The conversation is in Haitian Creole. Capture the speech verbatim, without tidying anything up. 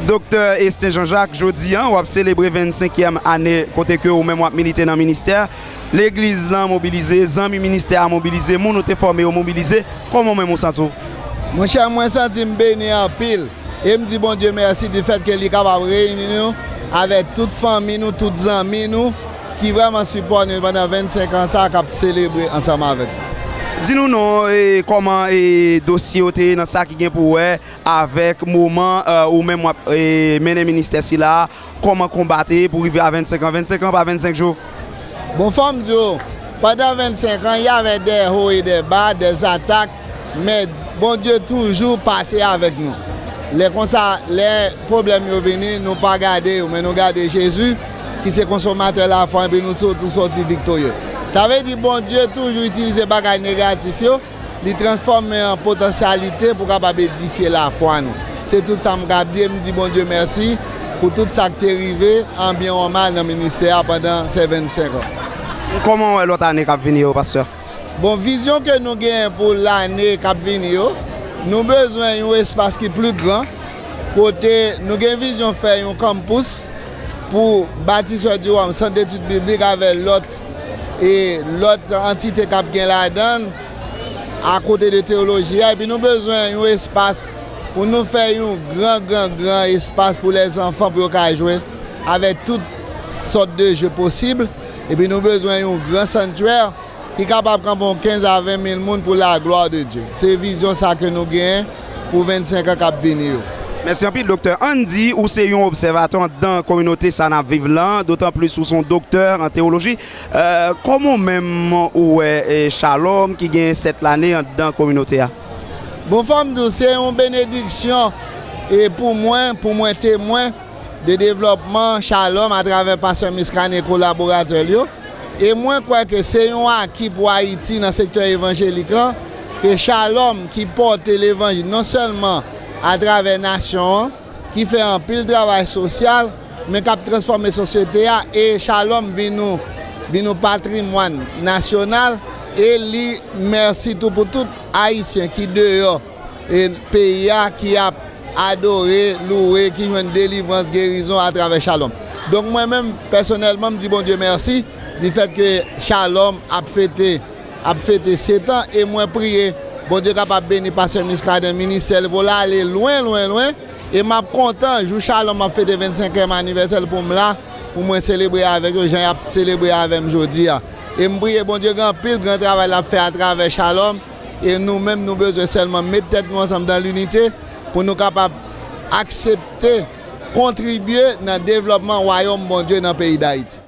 Doktè Esten Jean Jacques, jodi a, w ap selebre vennsenkyèm ane kote ke ou menm w ap milite nan ministè. Legliz lan mobilize, zanmi ministè a mobilize, moun ou te fòme yo mobilize. Kòman w menm ou santi w? Monchè, mwen santi m beni anpil. E m di Bondye mèsi di fèt ke li kapab reyini nou avèk tout fanmi nou, tout zanmi nou, ki vrèman sipò nou pandan vennsenk an sa k ap selebre ansanm avèk nou. Di nou non, e, kòman, e, dosye yo te ye nan sa ki gen pou wè avèk moman, e, ou menm w ap, e, mennen ministè sila a, kòman konba te ye pou rive a vennsenk an, vennsenk an pa vennsenk jou? Bon, fò m di w, pandan vennsenk an, y avè dè ho e dè ba, dè zatak, men Bondye toujou pase avèk nou. Lè konsa, lè pwoblèm yo vini, nou pa gade yo, men nou gade Jezi, ki se konsomatè lafwa, epi nou sot-, nou soti viktorye. Sa vle di Bondye toujou itilize bagay negatif yo, li transfòme an potansyalite pou kapab edifye lafwa nou. Se tout sa m kab di, e m di Bondye mèsi pou tout sa k te rive, an byen ou an mal, nan ministè a pandan se vennsenk an. Kòman w wè lòt ane k ap vini yo, pastè? Bon, vizyon ke nou genyen pou lane k ap vini yo, nou bezwen yon espas ki pli gran, kote nou gen vizyon fè yon kanpous pou Bâtisseurs du Royaume, Sant Detid Biblik avè lòt, e lòt antite k ap gen ladan l, akote de teyoloji a, epi nou bezwen yon espas pou nou fè yon gran, gran, gran espas pou lèzanfan, pou yo ka jwe avèk tout sòt de je posib, epi nou bezwen yon gran santyè ki kapab kanpe yon kenz a ven mil moun pou la glwa de Dye. Se vizyon sa ke nou genyen pou vennsenk an k ap vini yo. Mèsi anpil, doktè. Ann di, ou se yon obsèvatè anndan kominote sa n ap viv lan, dotanplis ou se yon doktè an teyoloji. E, kòman w menm ou wè, e, Shalom ki gen sèt lane anndan kominote a? Bon, fò m di w, se yon benediksyon, e, pou mwen, pou mwen temwen de devlòpman Shalom atravè pastè Miskane e kolaboratè l yo. E mwen kwè ke se yon aki pou Ayiti nan sektè evanjelik lan, ke Shalom ki pòte levanjil non sèlman atravè nasyon an, ki fè anpil travay sosyal, men k ap transfòme sosyete a, e Shalom vin yon, vin yon patrimwàn nasyonal, e li mèsi tou pou tout Ayisyen ki deyò e peyi a ki ap adore, louwe, ki jwenn delivrans, gerizon atravè Shalom. Donk mwen menm, pèsonèlman, m di Bondye mèsi di fèt ke Shalom ap fete, ap fete sèt an, e mwen priye Bondye kapab beni pastè Muscadin, ministè l pou l ale lwen, lwen, lwen, e m ap kontan jou Shalom ap fete vennsenkyèm anivèsè l pou m la, pou mwen selebre avèk yo, jan y ap selebre avè m jodi a. E m priye Bondye gen anpil gran travay l ap fè atravè Shalom, e nou menm nou bezwen sèlman met tèt nou ansanm dan linite pou nou kapab aksepte kontribye nan devlòpman wayòm Bondye nan peyi Dayiti.